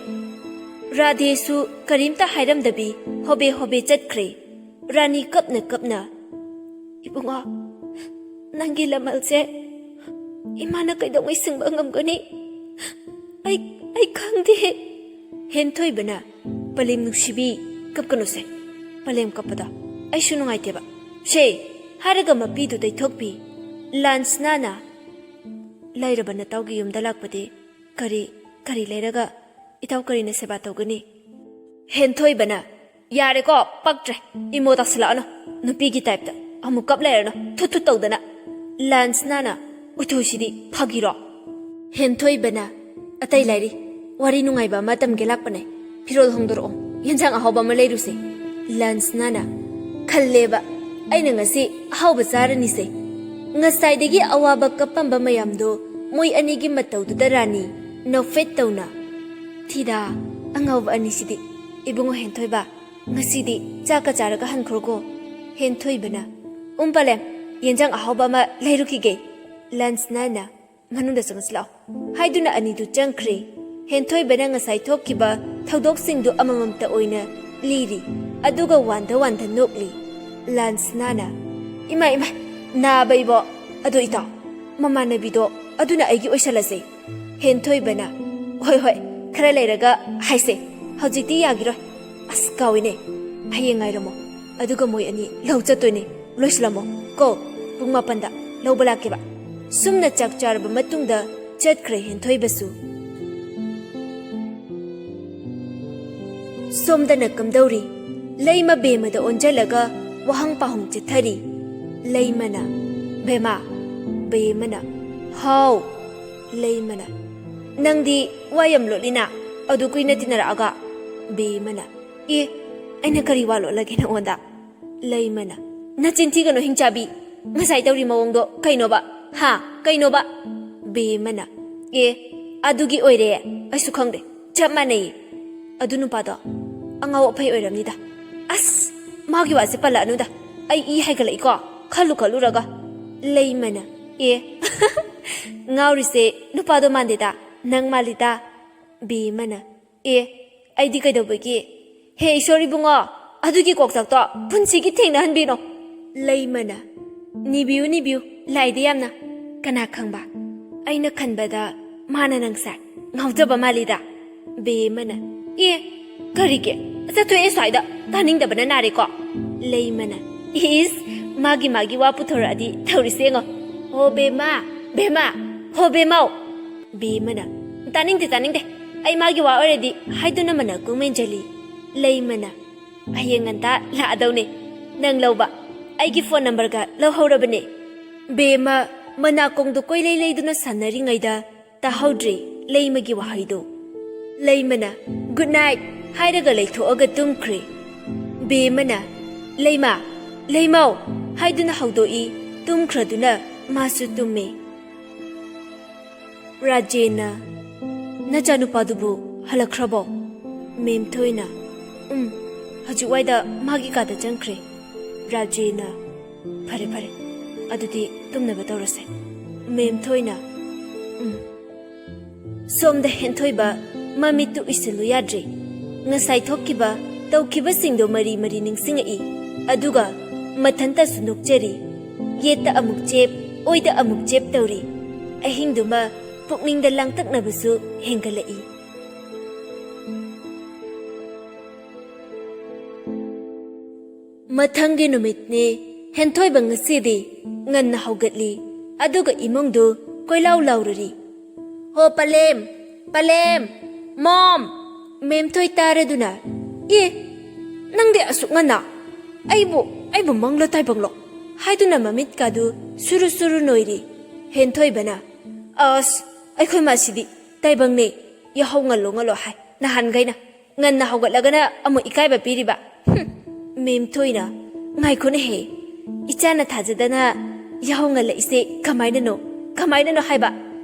ꯔꯥꯙꯦꯁꯨ ꯀꯔꯤꯝꯇ ꯍꯥꯏꯔꯝꯗꯕꯤ ꯍꯣꯕꯦ ꯍꯣꯕꯦ ꯆꯠꯈ꯭ꯔꯦ꯫ ꯔꯥꯅꯤ ꯀꯞꯅ ꯀꯞꯅ, "ꯏꯕꯨꯡꯉꯣ, ꯅꯪꯒꯤ ꯂꯃꯜꯁꯦ ꯏꯃꯥꯅ ꯀꯩꯗꯧꯉꯩ ꯁꯤꯡꯕ ꯉꯝꯒꯅꯤ? ꯑꯩ, ꯑꯩ ꯈꯪꯗꯦ꯫" ꯍꯦꯟꯊꯣꯏꯕꯅ, "ꯄꯂꯦꯝ ꯅꯨꯡꯁꯤꯕꯤ, ꯀꯞꯀꯅꯨꯁꯦ꯫ ꯄꯂꯦꯝ ꯀꯞꯄꯗꯣ ꯑꯩꯁꯨ ꯅꯨꯡꯉꯥꯏꯇꯦꯕ꯫ ꯁꯦ, ꯍꯥꯏꯔꯒ ꯃꯄꯤꯗꯨ ꯇꯩꯊꯣꯛꯄꯤ꯫ ꯂꯥꯟꯁꯅꯥꯅ, "ꯂꯥꯏꯔꯕ ꯅꯇꯥꯎꯒꯤ ꯌꯨꯝꯗ ꯂꯥꯛꯄꯗꯤ ꯀꯔꯤ, ꯀꯔꯤ ꯂꯩꯔꯒ ꯏꯇꯥꯎ ꯀꯔꯤꯅ ꯁꯦꯕꯥ ꯇꯧꯒꯅꯤ?" ꯍꯦꯟꯊꯣꯏꯕꯅ, "ꯌꯥꯔꯦꯀꯣ, ꯄꯛꯇ꯭ꯔꯦ꯫ ꯏꯃꯣ ꯇꯥꯁꯤꯜꯂꯛꯑꯅꯨ꯫ ꯅꯨꯄꯤꯒꯤ ꯇꯥꯏꯞꯇ ꯑꯃꯨꯛ ꯀꯞ ꯂꯩꯔꯅꯨ꯫ ꯊꯨꯠ ꯊꯨꯠ ꯇꯧꯗꯅ꯫" ꯂꯥꯟꯁꯅꯥꯅ, "ꯎꯊꯨꯁꯤꯗꯤ ꯐꯥꯒꯤꯔꯣ?" ꯍꯦꯟꯊꯣꯏꯕꯅ, "ꯑꯇꯩ ꯂꯥꯏꯔꯤ, ꯋꯥꯔꯤ ꯅꯨꯡꯉꯥꯏꯕ ꯑꯃ ꯇꯝꯒꯦ ꯂꯥꯛꯄꯅꯦ꯫ ꯐꯤꯔꯣꯜ ꯍꯣꯡꯗꯣꯔꯛꯑꯣ, ꯌꯦꯟꯁꯥꯡ ꯑꯍꯥꯎꯕ ꯑꯃ ꯂꯩꯔꯨꯁꯦ꯫" ꯂꯥꯟꯁꯅꯥꯅ, "ꯈꯜꯂꯦꯕ, ꯑꯩꯅ ꯉꯁꯤ ꯑꯍꯥꯎꯕ ꯆꯥꯔꯅꯤꯁꯦ꯫ ꯉꯁꯥꯏꯗꯒꯤ ꯑꯋꯥꯕ ꯀꯞꯄꯝꯕ ꯃꯌꯥꯝꯗꯣ ꯃꯣꯏ ꯑꯅꯤꯒꯤ ꯃꯇꯧꯗꯨꯗ ꯔꯥꯅꯤ, ꯅꯣꯛꯐꯦꯠ ꯇꯧꯅ꯫ ꯊꯤꯗꯥ, ꯑꯉꯥꯎꯕ ꯑꯅꯤꯁꯤꯗꯤ꯫ ꯏꯕꯨꯡꯉꯣ ꯍꯦꯟꯊꯣꯏꯕ, ꯉꯁꯤꯗꯤ ꯆꯥꯛꯀ ꯆꯥꯔꯒ ꯍꯟꯈ꯭ꯔꯣꯀꯣ꯫" ꯍꯦꯟꯊꯣꯏꯕꯅ, "ꯎꯝ ꯄꯂꯦꯝ, ꯌꯦꯟꯁꯥꯡ ꯑꯍꯥꯎꯕ ꯑꯃ ꯂꯩꯔꯨꯈꯤꯒꯦ꯫" ꯂꯥꯟꯁꯅꯥꯅ, "ꯃꯅꯨꯡꯗ ꯆꯪꯉꯁꯤ ꯂꯥꯛꯑꯣ" ꯍꯥꯏꯗꯨꯅ ꯑꯅꯤꯗꯨ ꯆꯪꯈ꯭ꯔꯦ꯫ ꯍꯦꯟꯊꯣꯏꯕꯅ ꯉꯁꯥꯏ ꯊꯣꯛꯈꯤꯕ ꯊꯧꯗꯣꯛꯁꯤꯡꯗꯨ ꯑꯃꯃꯝꯇ ꯑꯣꯏꯅ ꯂꯤꯔꯤ, ꯑꯗꯨꯒ ꯋꯥꯟꯗ ꯋꯥꯟꯗ ꯅꯣꯛꯂꯤ꯫ ꯂꯥꯟꯁꯅꯥꯅ, "ꯏꯃꯥ, ꯏꯃꯥ, ꯅꯥꯕ ꯏꯕꯣ꯫ ꯑꯗꯣ ꯏꯇꯥꯎ, ꯃꯃꯥꯟꯅꯕꯤꯗꯣ ꯑꯗꯨꯅ ꯑꯩꯒꯤ ꯑꯣꯏꯁꯜꯂꯁꯦ꯫" ꯍꯦꯟꯊꯣꯏꯕꯅ, "ꯍꯣꯏ, ꯍꯣꯏ, ꯈꯔ ꯂꯩꯔꯒ ꯍꯥꯏꯁꯦ꯫ ꯍꯧꯖꯤꯛꯇꯤ ꯌꯥꯒꯤꯔꯣꯏ꯫ ꯑꯁ, ꯀꯥꯎꯏꯅꯦ꯫ ꯍꯌꯦꯡ ꯉꯥꯏꯔꯝꯃꯣ꯫ ꯑꯗꯨꯒ ꯃꯣꯏ ꯑꯅꯤ ꯂꯧ ꯆꯠꯇꯣꯏꯅꯦ꯫ ꯂꯣꯏꯁꯤꯜꯂꯝꯃꯣ ꯀꯣ꯫ ꯄꯨꯡ ꯃꯥꯄꯟꯗ ꯂꯧꯕ ꯂꯥꯛꯀꯦꯕ꯫" ꯁꯨꯝꯅ ꯆꯥꯛ ꯆꯥꯔꯕ ꯃꯇꯨꯡꯗ ꯆꯠꯈ꯭ꯔꯦ ꯍꯦꯟꯊꯣꯏꯕꯁꯨ꯫ ꯁꯣꯝꯗꯅ ꯀꯝꯗꯧꯔꯤ? ꯂꯩꯃ ꯕꯦꯃꯗ ꯑꯣꯟꯖꯜꯂꯒ ꯋꯥꯍꯪ ꯄꯥꯎꯍꯪ ꯆꯠꯊꯔꯤ꯫ ꯂꯩꯃꯅ, "ꯕꯦꯃ꯫" ꯕꯦꯃꯅ, "ꯍꯥꯎ꯫" ꯂꯩꯃꯅ, "ꯅꯪꯗꯤ ꯋꯥ ꯌꯥꯝ ꯂꯣꯠꯂꯤꯅ, ꯑꯗꯨ ꯀꯨꯏꯅ ꯇꯤꯟꯅꯔꯛꯑꯒ?" ꯕꯦꯃꯅ, "ꯑꯦ, ꯑꯩꯅ ꯀꯔꯤ ꯋꯥ ꯂꯣꯠꯂꯒꯦ ꯅꯉꯣꯟꯗ?" ꯂꯩꯃꯅ, "ꯅꯆꯤꯟ ꯊꯤꯒꯅꯨ ꯍꯤꯡꯆꯥꯕꯤ, ꯉꯁꯥꯏ ꯇꯧꯔꯤ ꯃꯑꯣꯡꯗꯣ ꯀꯩꯅꯣꯕ? ꯍꯥ, ꯀꯩꯅꯣꯕ?" ꯕꯦꯃꯅ, "ꯑꯦ, ꯑꯗꯨꯒꯤ ꯑꯣꯏꯔꯦ, ꯑꯩꯁꯨ ꯈꯪꯗꯦ, ꯆꯞ ꯃꯥꯟꯅꯩꯌꯦ꯫ ꯑꯗꯨ ꯅꯨꯄꯥꯗꯣ ꯑꯉꯥꯎ ꯑꯐꯩ ꯑꯣꯏꯔꯝꯅꯤꯗ꯫ ꯑꯁ, ꯃꯥꯒꯤ ꯋꯥꯁꯦ ꯄꯜꯂꯛꯑꯅꯨꯗ, ꯑꯩ ꯏ ꯍꯥꯏꯒꯠꯂꯛꯏꯀꯣ, ꯈꯜꯂꯨ ꯈꯜꯂꯨꯔꯒ꯫" ꯂꯩꯃꯅ, "ꯑꯦ, ꯉꯥꯎꯔꯤꯁꯦ ꯅꯨꯄꯥꯗꯣ ꯃꯥꯟꯗꯦꯗ, ꯅꯪ ꯃꯥꯜꯂꯤꯗ꯫" ꯕꯦꯃꯅ, "ꯑꯦ, ꯑꯩꯗꯤ ꯀꯩꯗꯧꯕꯒꯤ? ꯍꯦ ꯏꯁꯣꯔ ꯏꯕꯨꯡꯉꯣ, ꯑꯗꯨꯒꯤ ꯀꯣꯛꯆꯥꯛꯇꯣ ꯄꯨꯟꯁꯤꯒꯤ ꯊꯦꯡꯅꯍꯟꯕꯤꯅꯣ꯫" ꯂꯩꯃꯅ, "ꯅꯤꯕꯤꯌꯨ, ꯅꯤꯕꯤꯌꯨ, ꯂꯥꯏꯗ ꯌꯥꯝꯅ꯫ ꯀꯅꯥ ꯈꯪꯕ? ꯑꯩꯅ ꯈꯟꯕꯗ ꯃꯥꯅ ꯅꯪꯁꯦ ꯉꯥꯎꯖꯕ ꯃꯥꯜꯂꯤꯗ꯫" ꯕꯦꯃꯅ, "ꯑꯦ, ꯀꯔꯤꯒꯤ? ꯆꯠꯊꯣꯛꯑꯦ ꯁ꯭ꯋꯥꯏꯗ꯫ ꯇꯥꯅꯤꯡꯗꯕꯅ ꯅꯥꯔꯦꯀꯣ꯫ ꯂꯩꯃꯅ, ꯏꯁ, ꯃꯥꯒꯤ ꯃꯥꯒꯤ ꯋꯥ ꯄꯨꯊꯣꯔꯛꯑꯗꯤ ꯇꯧꯔꯤꯁꯦ ꯌꯦꯡꯉꯣ꯫ "ꯍꯣ ꯕꯦꯝꯃ, ꯕꯦꯝꯃ, ꯍꯣ ꯕꯦꯝꯃꯧ, ꯕꯦꯝꯃꯅ, ꯇꯥꯅꯤꯡꯗꯦ, ꯇꯥꯅꯤꯡꯗꯦ꯫ ꯑꯩ ꯃꯥꯒꯤ ꯋꯥ ꯑꯣꯏꯔꯗꯤ ꯍꯥꯏꯗꯨꯅ ꯃꯅꯥꯀꯣꯡ ꯃꯦꯟꯖꯜꯂꯤ꯫ ꯂꯩꯃꯅ, ꯍꯌꯦꯡ ꯉꯟꯇꯥ ꯂꯥꯛꯑꯗꯧꯅꯦ ꯅꯪ ꯂꯧꯕ꯫ ꯑꯩꯒꯤ ꯐꯣꯟ ꯅꯝꯕꯔꯒ ꯂꯧꯍꯧꯔꯕꯅꯦ꯫" ꯕꯦꯝꯃ ꯃꯅꯥꯀꯣꯡꯗꯣ ꯀꯣꯏꯂꯩ ꯂꯩꯗꯨꯅ ꯁꯥꯟꯅꯔꯤꯉꯩꯗ ꯇꯥꯍꯧꯗ꯭ꯔꯦ ꯂꯩꯃꯒꯤ ꯋꯥꯍꯩꯗꯣ꯫ ꯂꯩꯃꯅ "ꯒꯨꯗ ꯅꯥꯏꯠ" ꯍꯥꯏꯔꯒ ꯂꯩꯊꯣꯛꯑꯒ ꯇꯨꯝꯈ꯭ꯔꯦ꯫ ꯕꯦꯝꯃꯅ "ꯂꯩꯃ, ꯂꯩꯃꯧ" ꯍꯥꯏꯗꯨꯅ ꯍꯧꯗꯣꯛꯏ꯫ ꯇꯨꯝꯈ꯭ꯔꯗꯨꯅ ꯃꯥꯁꯨ ꯇꯨꯝꯃꯦ꯫ ꯔꯥꯖꯦꯟꯅ, "ꯅꯆꯥꯅꯨꯄꯥꯗꯨꯕꯨ ꯍꯜꯂꯛꯈ꯭ꯔꯕꯣ?" ꯃꯦꯝꯊꯣꯏꯅ, "ꯎꯝ, ꯍꯧꯖꯤꯛꯋꯥꯏꯗ ꯃꯥꯒꯤ ꯀꯥꯗ ꯆꯪꯈ꯭ꯔꯦ꯫" ꯔꯥꯖꯦꯟꯅ, "ꯐꯔꯦ, ꯐꯔꯦ, ꯑꯗꯨꯗꯤ ꯇꯨꯝꯅꯕ ꯇꯧꯔꯁꯦ꯫" ꯃꯦꯝꯊꯣꯏꯅ, "ꯎꯝ꯫" ꯁꯣꯝꯗ ꯍꯦꯟꯊꯣꯏꯕ ꯃꯃꯤꯠꯇꯨ ꯎꯏꯁꯤꯜꯂꯨ ꯌꯥꯗ꯭ꯔꯦ꯫ ꯉꯁꯥꯏ ꯊꯣꯛꯈꯤꯕ, ꯇꯧꯈꯤꯕꯁꯤꯡꯗꯣ ꯃꯔꯤ ꯃꯔꯤ ꯅꯤꯡꯁꯤꯡꯉꯛꯏ꯫ ꯑꯗꯨꯒ ꯃꯊꯟꯇꯁꯨ ꯅꯣꯛꯆꯔꯤ꯫ ꯌꯦꯠꯇ ꯑꯃꯨꯛ ꯆꯦꯞ, ꯑꯣꯏꯗ ꯑꯃꯨꯛ ꯆꯦꯞ ꯇꯧꯔꯤ꯫ ꯑꯍꯤꯡꯗꯨꯃ ꯄꯨꯛꯅꯤꯡꯗ ꯂꯥꯡꯇꯛꯅꯕꯁꯨ ꯍꯦꯟꯒꯠꯂꯛꯏ꯫ ꯃꯊꯪꯒꯤ ꯅꯨꯃꯤꯠꯅꯦ꯫ ꯍꯦꯟꯊꯣꯏꯕ ꯉꯁꯤꯗꯤ ꯉꯟꯅ ꯍꯧꯒꯠꯂꯤ, ꯑꯗꯨꯒ ꯏꯃꯨꯡꯗꯨ ꯀꯣꯏꯂꯥꯎ ꯂꯥꯎꯔꯨꯔꯤ꯫ "ꯍꯣ ꯄꯂꯦꯝ, ꯄꯂꯦꯝ, ꯃꯣꯝ!" ꯃꯦꯝꯊꯣꯏ ꯇꯥꯔꯗꯨꯅ, "ꯑꯦ, ꯅꯪꯗꯤ ꯑꯁꯨꯛ ꯉꯟꯅ? ꯑꯩꯕꯨ, ꯑꯩꯕꯨ ꯃꯪꯂꯣ ꯇꯥꯏꯕꯪꯂꯣ?" ꯍꯥꯏꯗꯨꯅ ꯃꯃꯤꯠꯀꯥꯗꯨ ꯁꯨꯔꯨ ꯁꯨꯔꯨ ꯅꯣꯏꯔꯤ꯫ ꯍꯦꯟꯊꯣꯏꯕꯅ, "ꯑꯁ, ꯑꯩꯈꯣꯏ ꯃꯥꯁꯤꯗꯤ ꯇꯥꯏꯕꯪꯅꯦ, ꯌꯥꯍꯧ ꯉꯜꯂꯣ ꯉꯜꯂꯣ ꯍꯥꯏ, ꯅꯍꯥꯟꯈꯩꯅ꯫ ꯉꯟꯅ ꯍꯧꯒꯠꯂꯒꯅ ꯑꯃꯨꯛ ꯏꯀꯥꯏꯕ ꯄꯤꯔꯤꯕ꯫ ꯍꯨꯝ, ꯃꯦꯝꯊꯣꯏꯅ, ꯉꯥꯏꯈꯣꯅꯦꯍꯦ, ꯏꯆꯥꯅ ꯊꯥꯖꯗꯅ ꯌꯥꯍꯧ ꯉꯜꯂꯛꯏꯁꯦ ꯀꯃꯥꯏꯅꯅꯣ? ꯀꯃꯥꯏꯅꯅꯣ ꯍꯥꯏꯕ?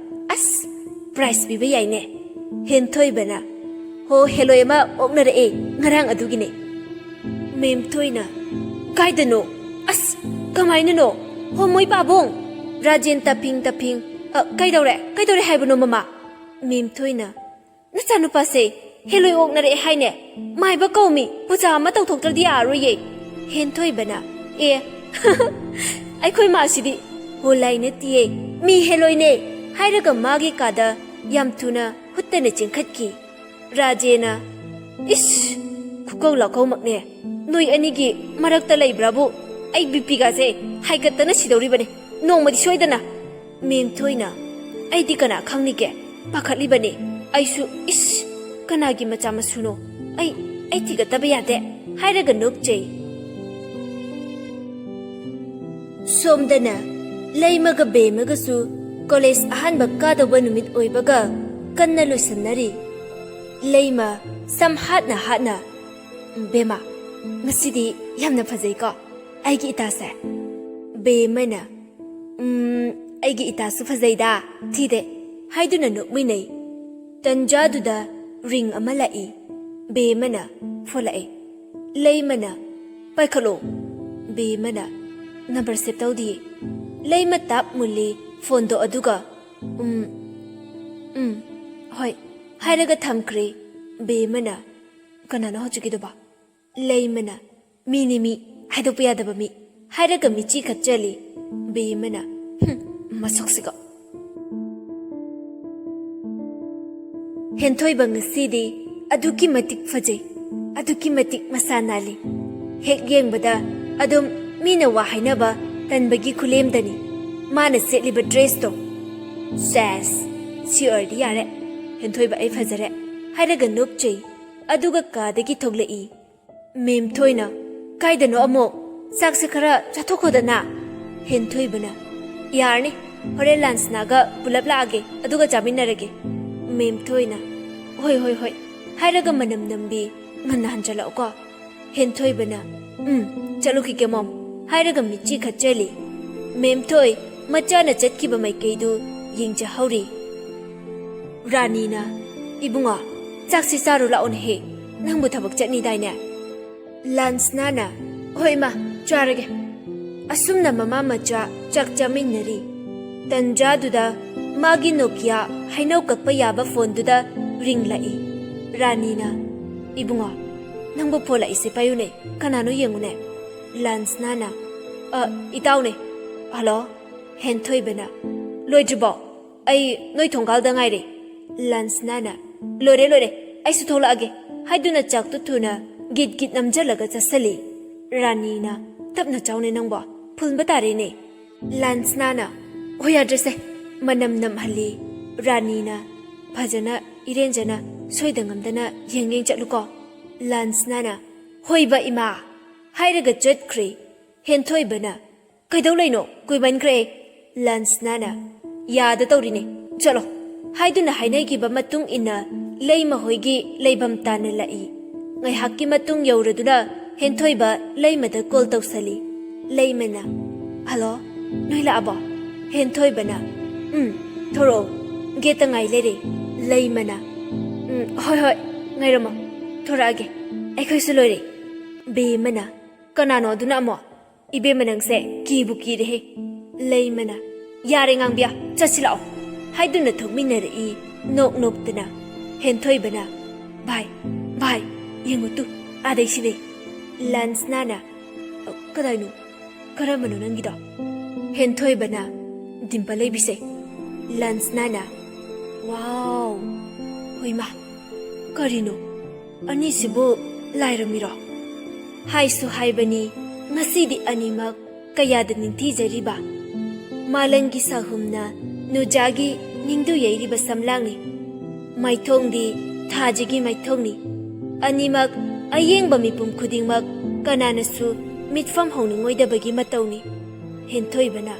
ꯑꯁ, ꯄ꯭ꯔꯥꯏꯖ ꯄꯤꯕ ꯌꯥꯏꯅꯦ꯫" ꯍꯦꯟꯊꯣꯏꯕꯅ, "ꯍꯣ, ꯍꯦꯂꯣꯏ ꯑꯃ ꯑꯣꯛꯅꯔꯛꯑꯦ ꯉꯔꯥꯡ, ꯑꯗꯨꯒꯤꯅꯦ꯫" ꯃꯦꯝꯊꯣꯏꯅ, "ꯀꯥꯏꯗꯅꯣ? ꯑꯁ, ꯀꯃꯥꯏꯅꯅꯣ? ꯍꯣ, ꯃꯣꯏ ꯄꯥꯕꯨꯡ!" ꯔꯥꯖꯦꯟ ꯇꯞꯐꯤꯡ ꯇꯞꯐꯤꯡ, "ꯑ, ꯀꯩꯗꯧꯔꯦ? ꯀꯩꯗꯧꯔꯦ ꯍꯥꯏꯕꯅꯣ, ꯃꯃꯥ?" ꯃꯦꯝꯊꯣꯏꯅ, "ꯅꯆꯥꯅꯨꯄꯥꯁꯦ ꯍꯦꯂꯣꯏ ꯑꯣꯛꯅꯔꯛꯑꯦ ꯍꯥꯏꯅꯦ꯫ ꯃꯥꯏꯕ ꯀꯧꯃꯤ, ꯄꯨꯖꯥ ꯑꯃ ꯇꯧꯊꯣꯛꯇ꯭ꯔꯗꯤ ꯌꯥꯔꯔꯣꯏꯌꯦ꯫" ꯍꯦꯟꯊꯣꯏꯕꯅ, "ꯑꯦ, ꯑꯩꯈꯣꯏ ꯃꯥꯁꯤꯗꯤ ꯍꯣꯂꯥꯏ ꯅꯠꯇꯤꯌꯦ, ꯃꯤ ꯍꯦꯂꯣꯏꯅꯦ" ꯍꯥꯏꯔꯒ ꯃꯥꯒꯤ ꯀꯥꯗ ꯌꯥꯝ ꯊꯨꯅ ꯍꯨꯠꯇꯅ ꯆꯦꯟꯈꯠꯈꯤ꯫ ꯔꯥꯖꯦꯅ, "ꯏꯁ, ꯈꯨꯀꯧ ꯂꯥꯀꯧꯃꯛꯅꯦ꯫ ꯅꯣꯏ ꯑꯅꯤꯒꯤ ꯃꯔꯛꯇ ꯂꯩꯕ꯭ꯔꯥꯕꯨ ꯑꯩ ꯕꯤꯄꯤꯒꯥꯁꯦ ꯍꯥꯏꯒꯠꯇꯅ ꯁꯤꯗꯧꯔꯤꯕꯅꯦ꯫ ꯅꯣꯡꯃꯗꯤ ꯁꯣꯏꯗꯅ꯫ ꯃꯦꯝꯊꯣꯏꯅ, "ꯑꯩꯗꯤ ꯀꯅꯥ ꯈꯪꯅꯤꯒꯦ? ꯄꯥꯈꯠꯂꯤꯕꯅꯦ꯫ ꯑꯩꯁꯨ, ꯏꯁ, ꯀꯅꯥꯒꯤ ꯃꯆꯥ ꯃꯁꯨꯅꯣ? ꯑꯩ, ꯑꯩ ꯊꯤꯒꯠꯇꯕ ꯌꯥꯗꯦ," ꯍꯥꯏꯔꯒ ꯅꯣꯛꯆꯩ꯫ ꯁꯣꯝꯗꯅ ꯂꯩꯃꯒ ꯕꯦꯝꯃꯒꯁꯨ ꯀꯣꯂꯦꯖ ꯑꯍꯥꯟꯕ ꯀꯥꯗꯧꯕ ꯅꯨꯃꯤꯠ ꯑꯣꯏꯕꯒ ꯀꯟꯅ ꯂꯣꯏꯁꯟꯅꯔꯤ꯫ ꯂꯩꯃ ꯁꯝ ꯍꯥꯠꯅ ꯍꯥꯠꯅ, "ꯕꯦꯝꯃ, ꯉꯁꯤꯗꯤ ꯌꯥꯝꯅ ꯐꯖꯩꯀꯣ ꯑꯩꯒꯤ ꯏꯇꯥꯁꯦ?" ꯕꯦꯝꯃꯅ, "ꯎꯝ, ꯑꯩꯒꯤ ꯏꯇꯥꯁꯨ ꯐꯖꯩꯗ, ꯊꯤꯗꯦ," ꯍꯥꯏꯗꯨꯅ ꯅꯣꯛꯃꯤꯟꯅꯩ꯫ ꯇꯟꯖꯥꯗꯨꯗ ꯔꯤꯡ ꯑꯃ ꯂꯥꯛꯏ꯫ ꯕꯦꯝꯃꯅ ꯐꯣꯟ ꯂꯥꯛꯑꯦ꯫ ꯂꯩꯃꯅ, "ꯄꯥꯏꯈꯠꯂꯣ꯫" ꯕꯦꯝꯃꯅ ꯅꯝꯕꯔ ꯁꯦꯚ ꯇꯧꯗꯤꯌꯦ꯫ ꯂꯩꯃ ꯇꯥꯞ ꯃꯨꯜꯂꯤ ꯐꯣꯟꯗꯣ, ꯑꯗꯨꯒ, "ꯎꯝ, ꯎꯝ, ꯍꯣꯏ," ꯍꯥꯏꯔꯒ ꯊꯝꯈ꯭ꯔꯦ꯫ ꯕꯦꯝꯃꯅ, "ꯀꯅꯥꯅꯣ ꯍꯧꯖꯤꯛꯀꯤꯗꯨꯕꯣ?" ꯂꯩꯃꯅ, "ꯃꯤꯅꯤ ꯃꯤ, ꯍꯥꯏꯗꯣꯛꯄ ꯌꯥꯗꯕ ꯃꯤ," ꯍꯥꯏꯔꯒ ꯃꯤꯠꯆꯤ ꯈꯠꯆꯜꯂꯤ꯫ ꯕꯦꯝꯃꯅ, "ꯍꯨꯝ, ꯃꯁꯛꯁꯤꯒ꯫" ꯍꯦꯟꯊꯣꯏꯕ ꯉꯁꯤꯗꯤ ꯑꯗꯨꯛꯀꯤ ꯃꯇꯤꯛ ꯐꯖꯩ, ꯑꯗꯨꯛꯀꯤ ꯃꯇꯤꯛ ꯃꯁꯥ ꯅꯥꯜꯂꯤ꯫ ꯍꯦꯛ ꯌꯦꯡꯕꯗ ꯑꯗꯨꯝ ꯃꯤꯅ ꯋꯥ ꯍꯥꯏꯅꯕ ꯇꯟꯕꯒꯤ ꯈꯨꯂꯦꯝꯗꯅꯤ ꯃꯥꯅ ꯁꯦꯠꯂꯤꯕ ꯗ꯭ꯔꯦꯁꯇꯣ꯫ "ꯁꯦꯁ, ꯁꯤ ꯑꯣꯏꯔꯗꯤ ꯌꯥꯔꯦ, ꯍꯦꯟꯊꯣꯏꯕ ꯑꯩ ꯐꯖꯔꯦ," ꯍꯥꯏꯔꯒ ꯅꯣꯛꯆꯩ꯫ ꯑꯗꯨꯒ ꯀꯥꯗꯒꯤ ꯊꯣꯛꯂꯛꯏ꯫ ꯃꯦꯝꯊꯣꯏꯅ, "ꯀꯥꯏꯗꯅꯣ ꯑꯃꯨꯛ? ꯆꯥꯛꯁꯦ ꯈꯔ ꯆꯥꯊꯣꯛꯈꯣꯗꯅ꯫" ꯍꯦꯟꯊꯣꯏꯕꯅ, "ꯌꯥꯔꯅꯤ, ꯍꯣꯔꯦꯟ ꯂꯥꯟꯁꯅꯥꯒ ꯄꯨꯂꯞ ꯂꯥꯛꯑꯒꯦ, ꯑꯗꯨꯒ ꯆꯥꯃꯤꯟꯅꯔꯒꯦ꯫" ꯃꯦꯝꯊꯣꯏꯅ, "ꯍꯣꯏ, ꯍꯣꯏ, ꯍꯣꯏ," ꯍꯥꯏꯔꯒ ꯃꯅꯝ ꯅꯝꯕꯤ, "ꯉꯟꯅ ꯍꯟꯖꯜꯂꯛꯎꯀꯣ꯫" ꯍꯦꯟꯊꯣꯏꯕꯅ, "ꯎꯝ, ꯆꯠꯂꯨꯈꯤꯒꯦ ꯃꯣꯝ," ꯍꯥꯏꯔꯒ ꯃꯤꯠꯆꯤ ꯈꯠꯆꯜꯂꯤ꯫ ꯃꯦꯝꯊꯣꯏ ꯃꯆꯥꯅ ꯆꯠꯈꯤꯕ ꯃꯥꯏꯀꯩꯗꯨ ꯌꯦꯡꯖꯍꯧꯔꯤ꯫ ꯔꯥꯅꯤꯅ, "ꯏꯕꯨꯡꯉꯣ, ꯆꯥꯛꯁꯤ ꯆꯥꯔꯨ ꯂꯥꯛꯑꯣꯅꯦꯍꯦ, ꯅꯪꯕꯨ ꯊꯕꯛ ꯆꯠꯅꯤꯗꯥꯏꯅꯦ?" ꯂꯥꯟꯁꯅꯥꯅ, "ꯍꯣꯏ ꯏꯃꯥ, ꯆꯥꯔꯒꯦ꯫" ꯑꯁꯨꯝꯅ ꯃꯃꯥ ꯃꯆꯥ ꯆꯥꯛ ꯆꯥꯃꯤꯟꯅꯔꯤ꯫ ꯇꯟꯖꯥꯗꯨꯗ ꯃꯥꯒꯤ ꯅꯣꯀꯤꯌꯥ ꯍꯩꯅꯧ ꯀꯛꯄ ꯌꯥꯕ ꯐꯣꯟꯗꯨꯗ ꯔꯤꯡ ꯂꯥꯛꯏ꯫ ꯔꯥꯅꯤꯅ, "ꯏꯕꯨꯡꯉꯣ, ꯅꯪꯕꯨ ꯐꯣꯟ ꯂꯥꯛꯏꯁꯦ ꯄꯥꯏꯌꯨꯅꯦ, ꯀꯅꯥꯅꯣ ꯌꯦꯡꯉꯨꯅꯦ꯫" ꯂꯥꯟꯁꯅꯥꯅ, "ꯑ, ꯏꯇꯥꯎꯅꯦ꯫ ꯍꯜꯂꯣ꯫" ꯍꯦꯟꯊꯣꯏꯕꯅ, "ꯂꯣꯏꯗ꯭ꯔꯤꯕꯣ? ꯑꯩ ꯅꯣꯏ ꯊꯣꯡꯒꯥꯜꯗ ꯉꯥꯏꯔꯦ꯫" ꯂꯥꯟꯁꯅꯥꯅ, "ꯂꯣꯏꯔꯦ, ꯂꯣꯏꯔꯦ, ꯑꯩꯁꯨ ꯊꯣꯛꯂꯛꯑꯒꯦ," ꯍꯥꯏꯗꯨꯅ ꯆꯥꯛꯇꯨ ꯊꯨꯅ ꯒꯤꯠ ꯒꯤꯠ ꯅꯝꯖꯜꯂꯒ ꯆꯠꯁꯜꯂꯤ꯫ ꯔꯥꯅꯤꯅ, "ꯇꯞꯅ ꯆꯥꯎꯅꯦ ꯅꯪꯕꯣ, ꯐꯨꯟꯕ ꯇꯥꯔꯦꯅꯦ"꯫ ꯂꯥꯟꯁꯅꯥꯅ, "ꯍꯣꯏ, ꯌꯥꯗ꯭ꯔꯁꯦ"꯫ ꯃꯅꯝ ꯅꯝꯍꯜꯂꯤ꯫ ꯔꯥꯅꯤꯅ, "ꯐꯖꯅ ꯏꯔꯦꯟꯖꯅ ꯁꯣꯏꯗ ꯉꯝꯗꯅ ꯌꯦꯡ ꯌꯦꯡ ꯆꯠꯂꯨꯀꯣ"꯫ ꯂꯥꯟꯁꯅꯥꯅ, "ꯍꯣꯏꯕ ꯏꯃꯥ" ꯍꯥꯏꯔꯒ ꯆꯠꯈ꯭ꯔꯦ꯫ ꯍꯦꯟꯊꯣꯏꯕꯅ, "ꯀꯩꯗꯧ ꯂꯩꯅꯣ? ꯀꯨꯏꯃꯟꯈ꯭ꯔꯦ"꯫ ꯂꯥꯟꯁꯅꯥꯅ, "ꯌꯥꯗ ꯇꯧꯔꯤꯅꯦ, ꯆꯠꯂꯣ" ꯍꯥꯏꯗꯨꯅ ꯍꯥꯏꯅꯈꯤꯕ ꯃꯇꯨꯡ ꯏꯟꯅ ꯂꯩꯃ ꯍꯣꯏꯒꯤ ꯂꯩꯐꯝ ꯇꯥꯟꯅ ꯂꯥꯛꯏ꯫ ꯉꯥꯏꯍꯥꯛꯀꯤ ꯃꯇꯨꯡ ꯌꯧꯔꯗꯨꯅ ꯍꯦꯟꯊꯣꯏꯕ ꯂꯩꯃꯗ ꯀꯣꯜ ꯇꯧꯁꯜꯂꯤ꯫ ꯂꯩꯃꯅ, "ꯍꯜꯂꯣ, ꯅꯣꯏ ꯂꯥꯛꯑꯕꯣ?" ꯍꯦꯟꯊꯣꯏꯕꯅ, "ꯎꯝ, ꯊꯣꯔꯛꯑꯣ, ꯒꯦꯠꯇ ꯉꯥꯏ ꯂꯩꯔꯦ"꯫ ꯂꯩꯃꯅ, "ꯎꯝ, ꯍꯣꯏ ꯍꯣꯏ, ꯉꯥꯏꯔꯝꯃꯣ, ꯊꯣꯔꯛꯑꯒꯦ, ꯑꯩꯈꯣꯏꯁꯨ ꯂꯣꯏꯔꯦ"꯫ ꯕꯦꯝꯃꯅ, "ꯀꯅꯥꯅꯣ ꯑꯗꯨꯅ ꯑꯃꯨꯛ? ꯏꯕꯦꯝꯃ ꯅꯪꯁꯦ ꯀꯤꯕꯨ ꯀꯤꯔꯦꯍꯦ"꯫ ꯂꯩꯃꯅ, "ꯌꯥꯔꯦ ꯉꯥꯡꯕꯤꯌꯥ, ꯆꯠꯁꯤ ꯂꯥꯛꯑꯣ" ꯍꯥꯏꯗꯨꯅ ꯊꯣꯛꯃꯤꯟꯅꯔꯛꯏ ꯅꯣꯛ ꯅꯣꯛꯇꯅ꯫ ꯍꯦꯟꯊꯣꯏꯕꯅ, "ꯚꯥꯏ, ꯚꯥꯏ, ꯌꯦꯡꯉꯨ ꯇꯨ, ꯑꯥꯗꯩꯁꯤꯅꯦ"꯫ ꯂꯥꯟꯁꯅꯥꯅ, "ꯀꯗꯥꯏꯅꯣ? ꯀꯔꯝꯕꯅꯣ ꯅꯪꯒꯤꯗꯣ?" ꯍꯦꯟꯊꯣꯏꯕꯅ, "ꯗꯤꯝꯄꯜ ꯂꯩꯕꯤꯁꯦ"꯫ ꯂꯥꯟꯁꯅꯥꯅ, "ꯋꯥꯎ, ꯍꯣꯏꯃꯥ, ꯀꯔꯤꯅꯣ? ꯑꯅꯤꯁꯤꯕꯨ ꯂꯥꯏꯔꯝꯃꯤꯔꯣ?" ꯍꯥꯏꯁꯨ ꯍꯥꯏꯕꯅꯤ, ꯉꯁꯤꯗꯤ ꯑꯅꯤꯃꯛ ꯀꯌꯥꯗ ꯅꯤꯡꯊꯤꯖꯔꯤꯕ꯫ ꯃꯥꯂꯪꯒꯤ ꯁꯥꯍꯨꯝꯅ ꯅꯨꯖꯥꯒꯤ ꯅꯤꯡꯗꯨ ꯌꯩꯔꯤꯕ ꯁꯝꯂꯥꯡꯅꯤ꯫ ꯃꯥꯏꯊꯣꯡꯗꯤ ꯊꯥꯖꯒꯤ ꯃꯥꯏꯊꯣꯡꯅꯤ꯫ ꯑꯅꯤꯃꯛ ꯑꯌꯦꯡꯕ ꯃꯤꯄꯨꯝ ꯈꯨꯗꯤꯡꯃꯛ ꯀꯅꯥꯅꯁꯨ ꯃꯤꯠꯐꯝ ꯍꯣꯡꯅꯤꯡꯉꯣꯏꯗꯕꯒꯤ ꯃꯇꯧꯅꯤ꯫ ꯍꯦꯟꯊꯣꯏꯕꯅ,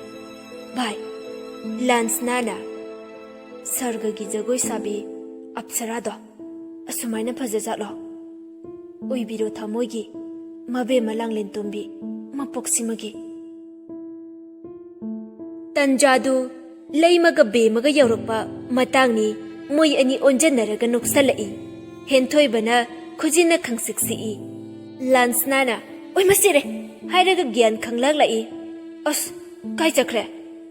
"ꯚꯥꯏ, ꯂꯥꯟꯁꯅꯥꯅ ꯁꯔꯒꯒꯤ ꯖꯒꯣꯏ ꯁꯥꯕꯤ ꯑꯞꯁꯔꯥꯗꯣ ꯑꯁꯨꯃꯥꯏꯅ ꯐꯖꯖꯥꯠꯂꯣ? ꯑꯣꯏꯕꯤꯔꯣ ꯊꯃꯣꯏꯒꯤ ꯃꯕꯦꯝꯃ ꯂꯥꯡꯂꯦꯟ ꯇꯣꯝꯕꯤ ꯃꯄꯣꯛꯁꯤꯃꯒꯤ"꯫ ꯇꯟꯖꯥꯗꯨ ꯂꯩꯃꯒ ꯕꯦꯝꯃꯒ ꯌꯧꯔꯛꯄ ꯃꯇꯥꯡꯅꯤ꯫ ꯃꯣꯏ ꯑꯅꯤ ꯑꯣꯟꯖꯟꯅꯔꯒ ꯅꯣꯛꯁꯜꯂꯛꯏ꯫ ꯍꯦꯟꯊꯣꯏꯕꯅ ꯈꯨꯖꯤꯟꯅ ꯈꯪꯁꯤꯛ ꯁꯤꯛꯏ꯫ ꯂꯥꯟꯁꯅꯥꯅ, "ꯑꯣꯏ ꯃꯁꯤꯔꯦ!" ꯍꯥꯏꯔꯒ ꯒ꯭ꯌꯥꯟ ꯈꯪꯂꯛꯂꯛꯏ꯫ "ꯑꯁ, ꯀꯥꯏ ꯆꯠꯈ꯭ꯔꯦ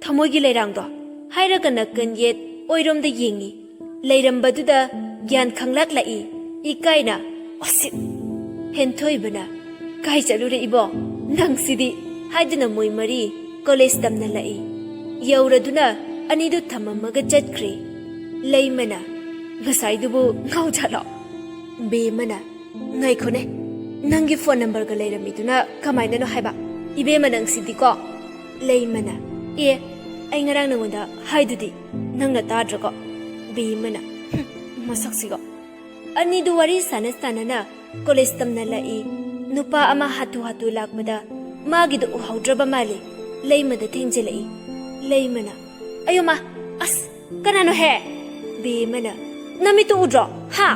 ꯊꯃꯣꯏꯒꯤ ꯂꯩꯔꯥꯡꯗꯣ?" ꯍꯥꯏꯔꯒ ꯅꯥꯀꯟ ꯌꯦꯠ ꯑꯣꯏꯔꯣꯝꯗ ꯌꯦꯡꯉꯤ꯫ ꯂꯩꯔꯝꯕꯗꯨꯗ ꯒ꯭ꯌꯥꯟ ꯈꯪꯂꯛꯂꯛꯏ꯫ ꯏꯀꯥꯏꯅ, "ꯑꯣꯁꯤꯠ!" ꯍꯦꯟꯊꯣꯏꯕꯅ, "ꯀꯥꯏ ꯆꯠꯂꯨꯔꯦ ꯏꯕꯣ, ꯅꯪꯁꯤꯗꯤ?" ꯍꯥꯏꯗꯨꯅ ꯃꯣꯏ ꯃꯔꯤ ꯀꯣꯂꯦꯖ ꯇꯝꯅ ꯂꯥꯛꯏ꯫ ꯌꯧꯔꯗꯨꯅ ꯑꯅꯤꯗꯨ ꯊꯝꯃꯝꯃꯒ ꯆꯠꯈ꯭ꯔꯦ꯫ ꯂꯩꯃꯅ, "ꯉꯁꯥꯏꯗꯨꯕꯨ ꯉꯥꯎꯖꯥꯠꯂꯣ?" ꯕꯦꯝꯃꯅ, "ꯉꯥꯏꯈꯣꯅꯦ, "ꯅꯪꯒꯤ ꯐꯣꯟ ꯅꯝꯕꯔꯒ ꯂꯩꯔꯝꯃꯤꯗꯨꯅ ꯀꯃꯥꯏꯅꯅꯣ ꯍꯥꯏꯕ?" "ꯏꯕꯦꯝꯃ, ꯅꯪꯁꯤꯗꯤꯀꯣ!" ꯂꯩꯃꯅ, "ꯑꯦ, ꯑꯩ ꯉꯔꯥꯡ ꯅꯉꯣꯟꯗ ꯍꯥꯏꯗꯨꯗꯤ, ꯅꯪꯅ ꯇꯥꯗ꯭ꯔꯒꯣ?" ꯕꯦꯝꯃꯅ, "ꯍꯨꯝ, ꯃꯁꯛꯁꯤꯒ!" ꯑꯅꯤꯗꯨ ꯋꯥꯔꯤ ꯁꯥꯟꯅ ꯁꯥꯟꯅꯅ ꯀꯣꯂꯦꯖ ꯇꯝꯅ ꯂꯥꯛꯏ꯫ ꯅꯨꯄꯥ ꯑꯃ ꯍꯥꯊꯨ ꯍꯥꯊꯨ ꯂꯥꯛꯄꯗ ꯃꯥꯒꯤꯗꯨ ꯎꯍꯧꯗ꯭ꯔꯕ ꯃꯥꯜꯂꯤ꯫ ꯂꯩꯃꯗ ꯊꯦꯡꯖꯤꯜꯂꯛꯏ꯫ ꯂꯩꯃꯅ, "ꯑꯌꯣ ꯃꯥ, ꯑꯁ, ꯀꯅꯥꯅꯣꯍꯦ?" ꯕꯦꯝꯃꯅ, "ꯅꯃꯤꯠꯇꯨ ꯎꯗ꯭ꯔꯣ? ꯍꯥ?"